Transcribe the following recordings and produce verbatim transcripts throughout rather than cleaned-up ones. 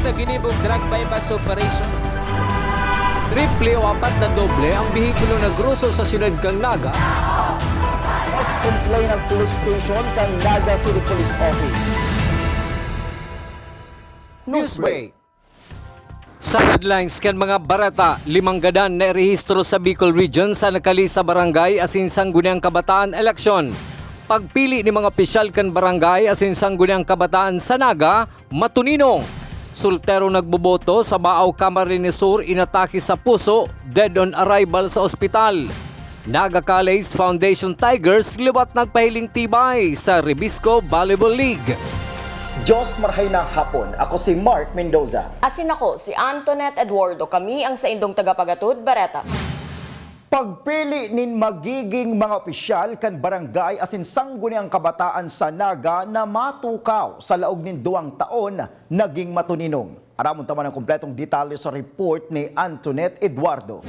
Sa ginibong drug buy-bust operation. Triple o apat na doble ang behikulo na groso sa siyudad kan Naga. Mas complain ang police station kan Naga City Police Office. Newsbreak. Sa headlines kan mga bareta, limang gadan na irehistro sa Bicol Region sa nakalista barangay asin sangguniang kabataan eleksyon. Pagpili ni mga opisyal kan barangay asin sangguniang kabataan sa Naga, matuninong. Soltero nagboboto sa Baao, Camarines Sur, inatake sa puso, dead on arrival sa ospital. Naga College Foundation Tigers liwat nagpahiling tibay sa Ribisco Volleyball League. Diyos marhay na hapon. Ako si Mark Mendoza. Asin ako, si Antoinette Eduardo. Kami ang saindong tagapagatod, Bareta. Pagpili nin magiging mga opisyal kan barangay asin sangguniang kabataan sa Naga na matukaw sa laog nin duwang taon naging matuninong. Aramon ta man ang kompletong detalye sa report ni Antoinette Eduardo.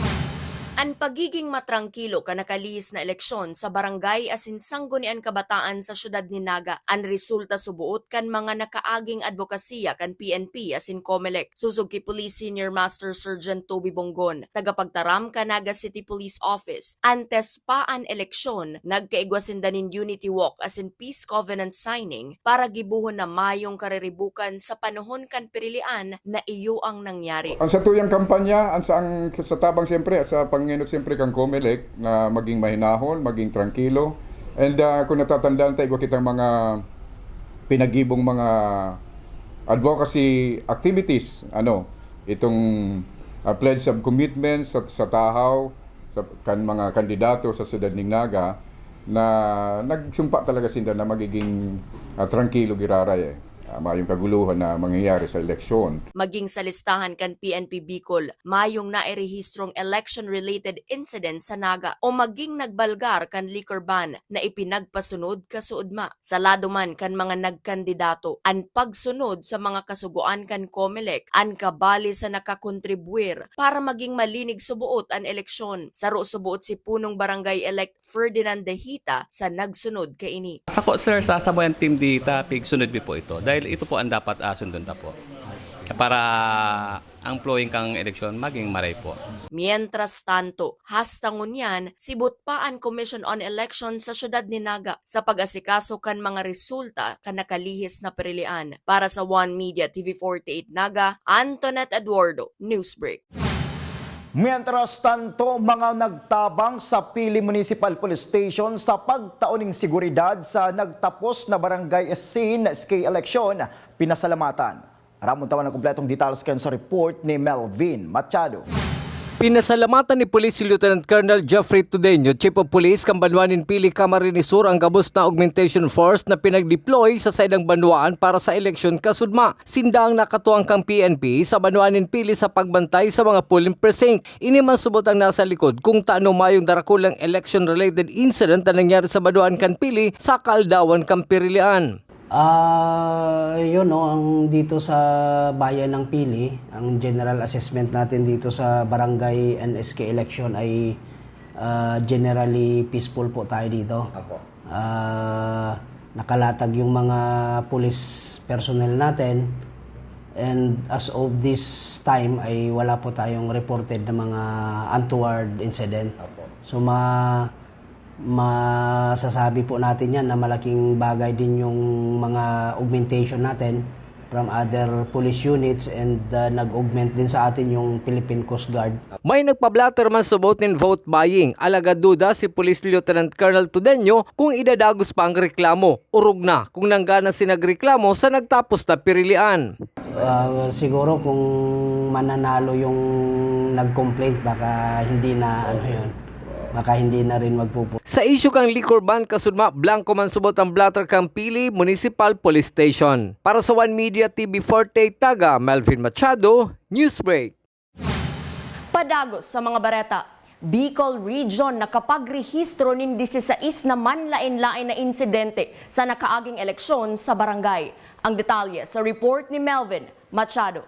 An pagiging matrangkilo kan nakalihis na eleksyon sa barangay asin sanggunian kabataan sa siyudad nin Naga an resulta suboot kan mga nakaaging adbokasiya kan P N P asin Comelec. Sosog ki Police Senior Master Sergeant Toby Bonggon, tagapagtaram kan Naga City Police Office, antes pa an eleksyon, nagkaigwa sinda nin unity walk asin peace covenant signing para gibohon na mayong kariribukan sa panahon kan pirilian na iyo ang nangyari. Ang satuyang kampanya, ang sa, ang sa tabang siyempre, at sa pangenot siyempre kang Comelec na maging mahinahon, maging trangkilo. And ah, kung natatandaan tayo, igwa kitang mga pinagibong mga advocacy activities, ano, itong ah, pledge of commitment sa, sa tahaw, sa kan mga kandidato sa siyudad ning Naga, na nagsumpa talaga sinda na magiging ah, trangkilo giraray, eh. Ah, mayong kaguluhan na mangyayari sa eleksyon. Maging sa listahan kan P N P Bicol, mayong nairehistrong election-related incident sa Naga o maging nagbalgar kan liquor ban na ipinagpasunod kasuodma. Sa lado man kan mga nagkandidato, an pagsunod sa mga kasugoan kan Comelec an kabali sa nakakontribwir para maging malinig suboot an eleksyon. Saro suboot si Punong Barangay Elect Ferdinand Dejita sa nagsunod kaini. Sako, sir, sa samoyan team dita, pigsunod mi po ito. Dahil ito po ang dapat ah, sundon ta po. Para ang flowing kang eleksyon maging maray po. Mientras tanto, hasta ngunyan, sibot pa an Commission on Election sa siyudad ni Naga sa pag-asikaso kan mga resulta kan nakalihis na pirilian. Para sa One Media T V forty-eight Naga, Antoinette Eduardo, Newsbreak. Mientras tanto, mga nagtabang sa Pili Municipal Police Station sa pagtao ning seguridad sa nagtapos na barangay asin S K eleksyon, pinasalamatan. Aramon ta man ang kompletong detalye kan sa report ni Melvin Machado. Pinasalamatan ni Police Lieutenant Colonel Jeffrey Tudeño, Chief of Police kan banwa nin Pili, Camarines Sur, ang gabos na augmentation force na pinag-deploy sa saindang banwaan para sa eleksyon kasuodma. Sinda ang nakatuwang kan P N P sa banwaan nin Pili sa pagbantay sa mga polling precinct. Ini man subot ang nasa likod kung tano mayong darakulang election-related incident na nangyari sa banwaan kan Pili sa kaaldawan kan pirilian. Ah, yun, no, ang dito sa bayan ng Pili, ang general assessment natin dito sa barangay and S K election ay ah, generally peaceful po tayo dito. Apo. Ah, nakalatag yung mga police personnel natin, and as of this time ay wala po tayong reported na mga untoward incident. Apo. So ma masasabi po natin yan na malaking bagay din yung mga augmentation natin from other police units, and uh, nag-augment din sa atin yung Philippine Coast Guard. May nagpa-blotter man subot nin vote buying, alagad duda si Police Lieutenant Colonel Tudeño kung idadagos pa ang reklamo. Orog na kung nanggana si nagreklamo sa nagtapos na pirilian. Uh, siguro kung mananalo yung nag-complaint, baka hindi na ano yun, baka hindi na rin magpupunta. Sa isyu kang liquor ban kasuodma, blangko man subot ang blotter kang Pili Municipal Police Station. Para sa One Media T V forty-eight Naga, Melvin Machado, Newsbreak. Padagos sa mga bareta, Bicol Region nakapagrehistro nin disisais na manlaen-laen na insidente sa nakaaging eleksyon sa barangay. Ang detalye sa report ni Melvin Machado.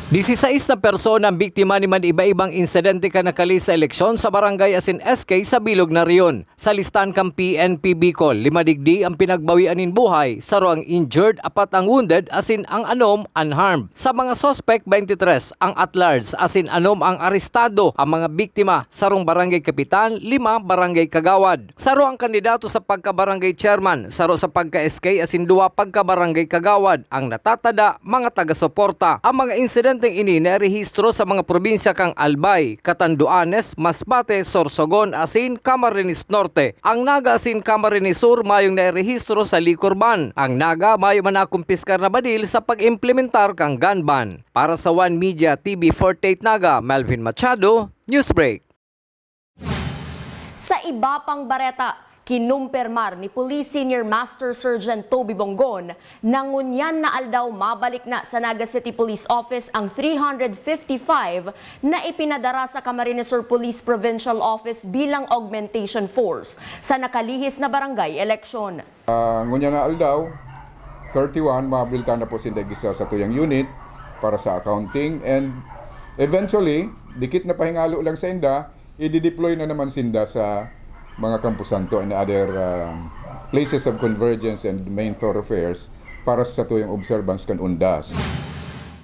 Disisais na persona ang biktima ni man iba-ibang insidente kan nakalis sa eleksyon sa barangay asin S K sa bilog na rehiyon. Sa listahan kan P N P Bicol, lima digdi ang pinagbawian nin buhay, saro ang injured, apat ang wounded, asin ang anom unharmed. Sa mga suspek, twenty-three ang at large, asin anom ang arestado. Ang mga biktima, sarong barangay kapitan, lima barangay kagawad. Saro ang kandidato sa pagka-barangay chairman, saro sa pagka-S K asin duwa pagka-barangay kagawad. Ang natatada, mga taga-suporta. Ang mga insidenteng ini nairehistro sa mga probinsya kan Albay, Catanduanes, Masbate, Sorsogon asin Camarines Norte. Ang Naga asin Camarines Sur mayong nairehistro sa liquor ban. Ang Naga mayo man nakumpiskar na badil sa pag-implementar kan gun ban. Para sa One Media T V forty-eight Naga, Melvin Machado, Newsbreak. Sa iba pang bareta, kinumpirmar ni Police Senior Master Sergeant Toby Bongon na ngunyan na aldaw mabalik na sa Naga City Police Office ang three hundred fifty-five na ipinadara sa Camarines Sur Police Provincial Office bilang augmentation force sa nakalihis na barangay eleksyon. Ah, ngunyan na aldaw, thirty-one, mabilta na po sinda igisa sa tuyang unit para sa accounting. And eventually, dikit na pahingalo lang sa inda, i-deploy na naman sinda sa mga kampusanto and other, ah, places of convergence and main thoroughfares para sa tuyang observance kan undas.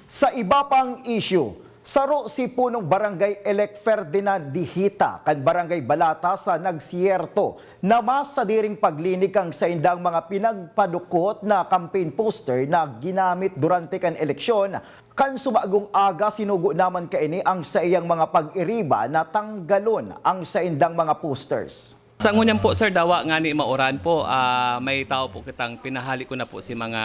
Sa iba pang isyu, saro si punong barangay elect Ferdinand Dihita kan Barangay Balata sa nagsiyerto na mas sadiring paglinig kan saindang mga pinagpadukot na campaign poster na ginamit durante kan eleksyon. Kan subagong aga, sinugo naman kaini ang saiyang mga pag-iriba na tanggalon ang saindang mga posters. Sa ngunyan po, sir, dawa ngani mauran po, ah, may tao po kitang pinahali ko na po si mga,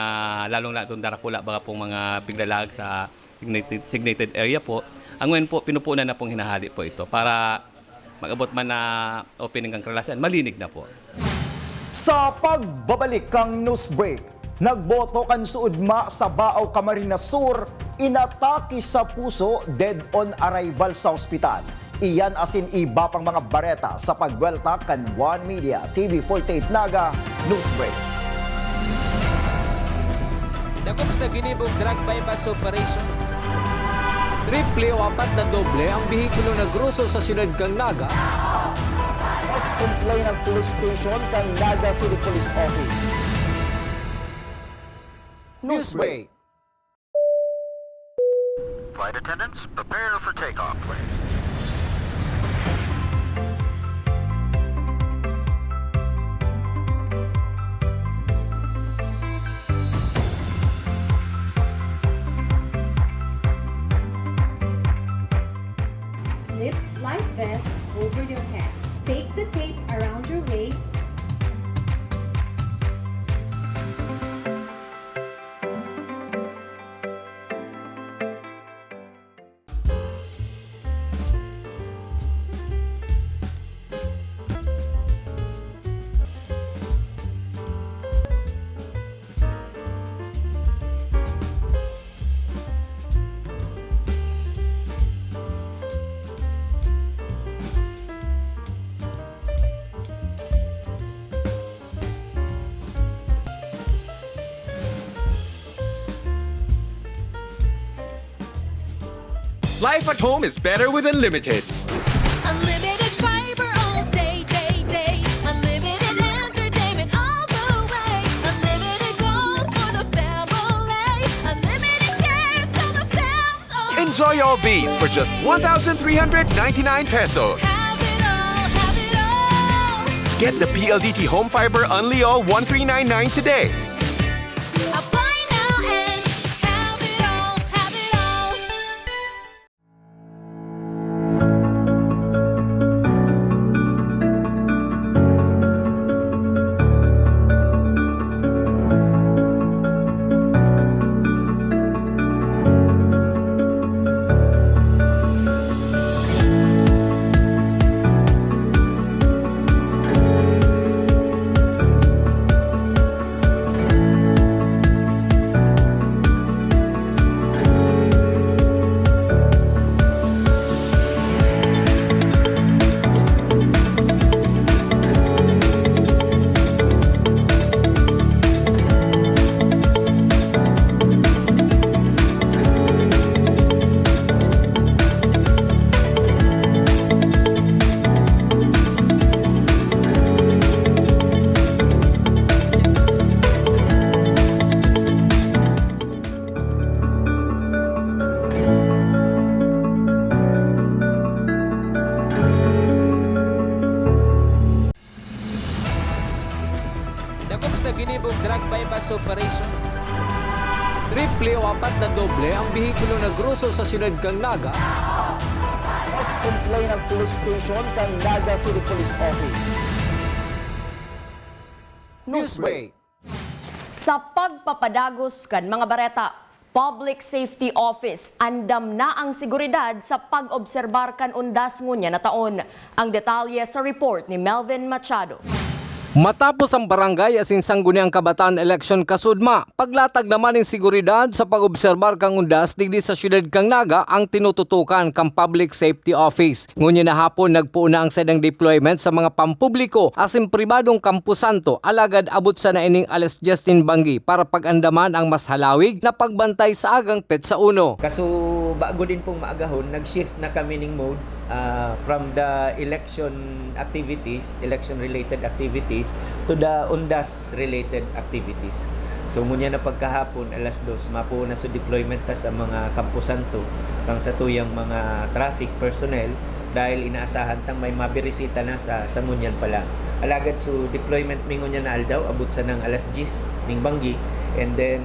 lalong-lalo itong darakula, baga pong mga piglalag sa signated, signated area po. Ang ngayon po, pinupunan na pong hinahali po ito para mag-abot man na opening kan kalalasan, malinig na po. Sa pagbabalik kan news break, nagboto kan suudma sa Baao, Camarines Sur, inatake sa puso, dead on arrival sa ospital. Iyan asin iba pang mga bareta sa pagbuwelta kan One Media T V forty-eight Naga News Break. Dakop sa ginibong drug buy-bust operation. Triple o apat na doble ang behikulo na groso sa siyudad kan Naga. Mas complain ang police station kan Naga City Police Office. News Break. Flight attendants, prepare for takeoff, please. Slip life vest over your head. Take the tape around your waist. Life at home is better with Unlimited. Unlimited fiber all day, day, day. Unlimited entertainment all the way. Unlimited goals for the family. Unlimited cares so the fams all. Enjoy all these for just one thousand three hundred ninety-nine pesos. Have it all, have it all. Get the P L D T Home Fiber Unli All one three nine nine today. Apply now and have it all, have it all. Sa operasyon, triple o apat na doble ang behikulo na groso sa siyudad kan Naga. Mas complain ang police station kan Naga City Police Office. Newsbreak. Sa pagpapadagos kan mga bareta, Public Safety Office andam na ang seguridad sa pag-obserbar kan undas ngunyan na taon. Ang detalye sa report ni Melvin Machado. Matapos ang barangay asin sangguniang kabataan eleksyon kasudma, paglatag naman nin seguridad sa pag-obserbar kan undas digdi sa siyudad kan Naga ang tinututukan kan Public Safety Office. Ngunyan na hapon, nagpoon na ang saindang deployment sa mga pampubliko asin pribadong kamposanto, alagad abot sana ining alas dyes nin banggi para pag-andaman ang mas halawig na pagbantay sa agang petsa uno. Kaso, bago din pong maagahon, nag-shift na kami ning mode, ah, from the election activities, election-related activities, to the undas-related activities. So, ngunyan na pagkahapon, alas dos, mapoon na sa deployment ta sa mga kamposanto, kang satuyang mga traffic personnel, dahil inaasahan tang may mabirisita na sa, sa ngunyan pa lang. Alagad, so, deployment mi ngunyan na aldaw, abot sanang alas dyes ning banggi, and then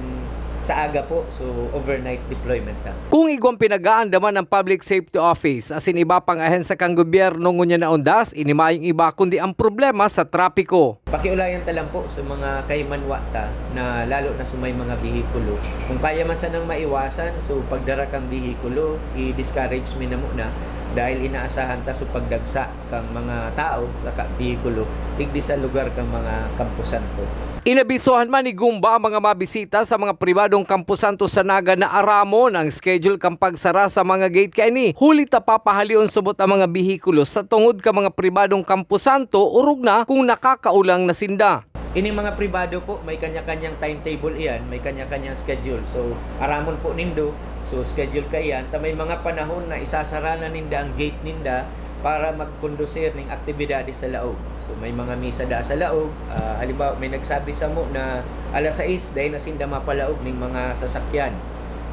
sa aga po, so, overnight deployment na. Kung igwang pinag-aandaman ng Public Safety Office asin iba pang ahensya kan gobyerno ngunyan na undas, ini mayong iba kundi ang problema sa trapiko. Pakiulayan ta lang po sa mga kaimanwa ta na lalo na sa may mga behikulo. Kung kaya man sanang maiwasan, so pagdara kang behikulo, i-discourage mi na muna dahil inaasahan ta sa pagdagsa kang mga tao saka behikulo digdi sa lugar kang mga kamposanto. Inabisohan man ni Gumba ang mga mabisita sa mga pribadong kamposanto sa Naga na aramon ang schedule kan pagsara sa mga gate kaini, huli ta papahaleon subot ang mga behikulo sa tungod kan mga pribadong kamposanto, orog na kung nakakaulang na sinda. Ining mga pribado po, may kanya-kanyang timetable iyan, may kanya-kanyang schedule. So, aramon po nindo, so schedule kaiyan, ta may mga panahon na isasara na ninda ang gate ninda para magkondusir ning aktibidades sa laog. So, may mga misa da sa laog. Ah, halimbawa, may nagsabi samo na alas sais, dai na sinda mapalaog ning mga sasakyan.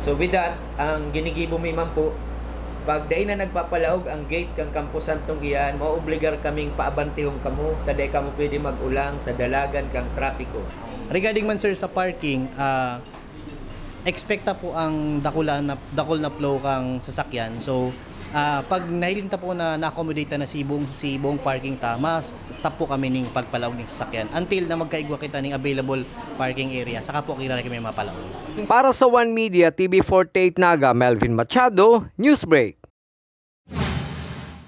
So, with that, ang ginigibo mi man po, pag dai na nagpapalaog ang gate kan kampusantong iyan, maoobligar kaming paabantihon kamo, ta dai kamo pwede mag-ulang sa dalagan kan trapiko. Regarding man, sir, sa parking, ah, expect ta po ang dakula na, dakul na flow kang sasakyan. So, ah, pag nahiling ta po na na-accommodate ta na si buong, si buong parking ta, ma-stop po kami ning pagpalaog ning sasakyan until na magkaigwa kita ning available parking area. Saka po kira kami mapalaog. Para sa One Media, T V forty-eight Naga, Melvin Machado, Newsbreak.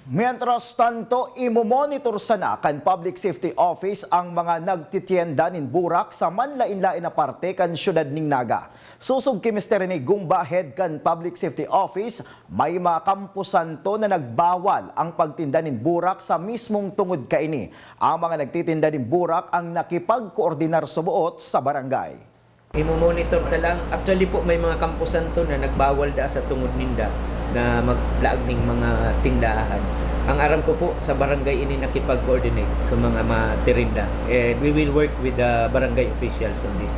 Mientras tanto, imomonitor sana kan Public Safety Office ang mga nagtitienda nin burak sa manlaen-laen na parte kan siyudad nin Naga. Sosog ki Mister Rene Gumba, head kan Public Safety Office, may mga kamposanto na nagbawal ang pagtinda nin burak sa mismong tungod kaini. Ang mga nagtitinda nin burak ang nakipagkoordinar suboot sa barangay. Imo-monitor ta lang. Actually po, may mga kamposanto na nagbawal da sa tungod ninda na maglaag ning mga tindahan. Ang aram ko po, sa barangay ini nakipag-coordinate sa mga matirinda. And we will work with the barangay officials on this.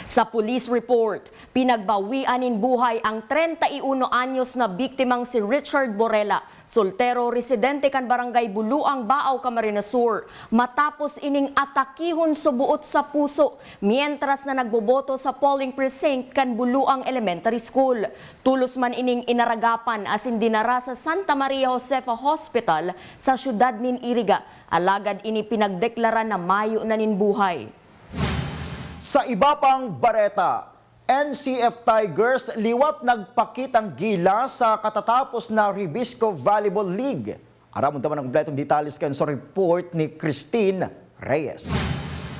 Sa police report, pinagbawian nin buhay ang treinta y uno anyos na biktimang si Richard Borrella. Soltero, residente kan Barangay Buluang, Baao, Camarines Sur, matapos ining atakihon suboot sa puso, mientras na nagboboto sa polling precinct kan Buluang Elementary School. Tolos man ining inaragapan asin dinara sa Santa Maria Josefa Hospital sa siyudad nin Iriga, alagad ini pinagdeklara na mayo na nin buhay. Sa iba pang bareta, N C F Tigers liwat nagpakitang gilas sa katatapos na Ribisco Volleyball League. Aramon ta man an kompletong detalye kan sa report ni Christine Reyes.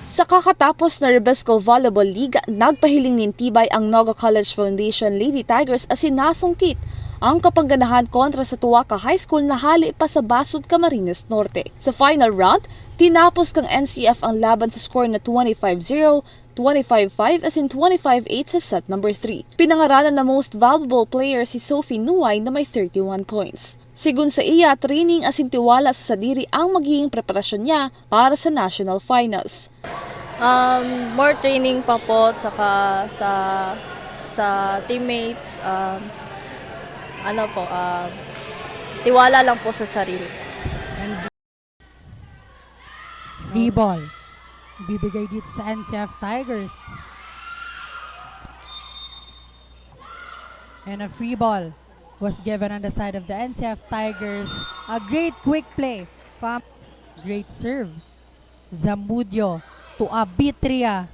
Sa kakatapos na Ribisco Volleyball League, nagpahiling nin tibay ang Naga College Foundation Lady Tigers asin nasungkit ang kapangganahan kontra sa Tuaca High School na hale pa sa Basud, Camarines Norte. Sa final round, tinapos kang N C F ang laban sa score na twenty-five zero, twenty-five five asin twenty-five eight sa set number three. Pinangaranan na most valuable player si Sophie Nuay na may thirty-one points. Segun sa iya, training asin tiwala sa sadiri ang magiging preparasyon niya para sa national finals. Um, more training pa po, tsaka sa, sa teammates, um, ano po, um, tiwala lang po sa sarili. Free ball. Bibigay dito sa N C F Tigers. And a free ball was given on the side of the N C F Tigers. A great quick play from great serve. Zamudio to Abitria.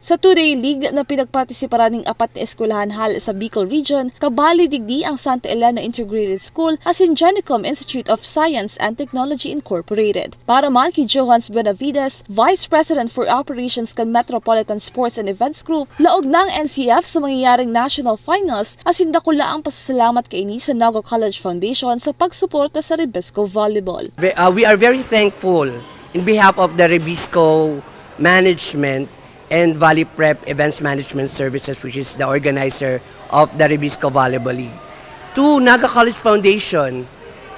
Sa two-day league na pinagpartisiparan ning apat na eskwelahan hale sa Bicol Region, kabali digdi ang Santa Elena Integrated School asin Genicom Institute of Science and Technology Incorporated. Para man ki Johans Benavides, Vice President for Operations kan Metropolitan Sports and Events Group, laog na ang N C F sa mangyayaring national finals asin dakula ang pasasalamat kaini sa Naga College Foundation sa pagsuporta sa Rebisco Volleyball. Ve-, uh, we are very thankful in behalf of the Rebisco management and Valley Prep Events Management Services, which is the organizer of the Rebisco Volleyball League, to Naga College Foundation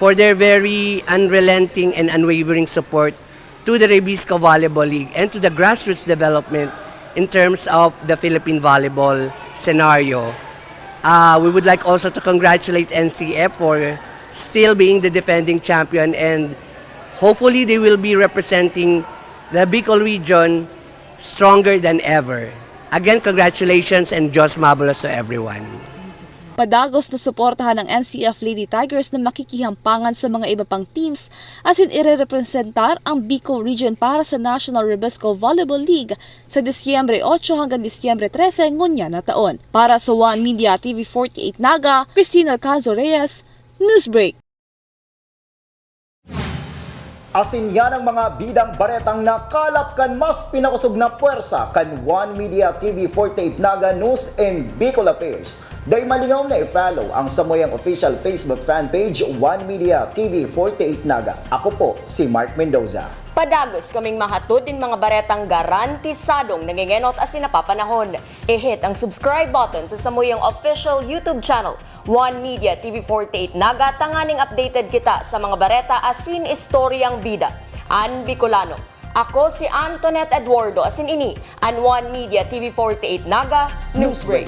for their very unrelenting and unwavering support to the Rebisco Volleyball League and to the grassroots development in terms of the Philippine volleyball scenario. Uh, we would like also to congratulate N C F for still being the defending champion, and hopefully they will be representing the Bicol region stronger than ever. Again, congratulations and Diyos mabalos to everyone. Padagos na suportahan ang N C F Lady Tigers na makikihampangan sa mga iba pang teams asin irerepresentar ang Bicol Region para sa National Rebisco Volleyball League sa Disyembre otso hanggang Disyembre trese ngunyan na taon. Para sa One Media T V forty-eight Naga, Christine Alcanzo Reyes, Newsbreak. Asin yan ang mga bidang baretang nakalap kan mas pinakosog na pwersa kan One Media T V forty-eight Naga News and Bicol Affairs. Dai malingaw na i-follow ang samuyang official Facebook fan page, One Media T V forty-eight Naga. Ako po si Mark Mendoza. Padagos kaming mahatod nin mga baretang garantisadong nangengenot asin napapanahon. I-hit ang subscribe button sa samuyang official YouTube channel, One Media T V forty-eight Naga, tanganing updated kita sa mga bareta asin istoryang bida. An Bicolano. Ako si Antoinette Eduardo, asin ini an One Media T V forty-eight Naga Newsbreak.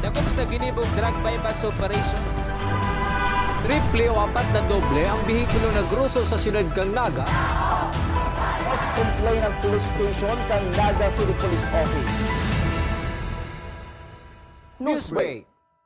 Dakop sa ginibong drug buy-bust operation. Triple o apat na doble ang behikulo nag-ruso sa siyudad kan Naga. Mas complain ang police station kan Naga City Police Office. Newsbreak.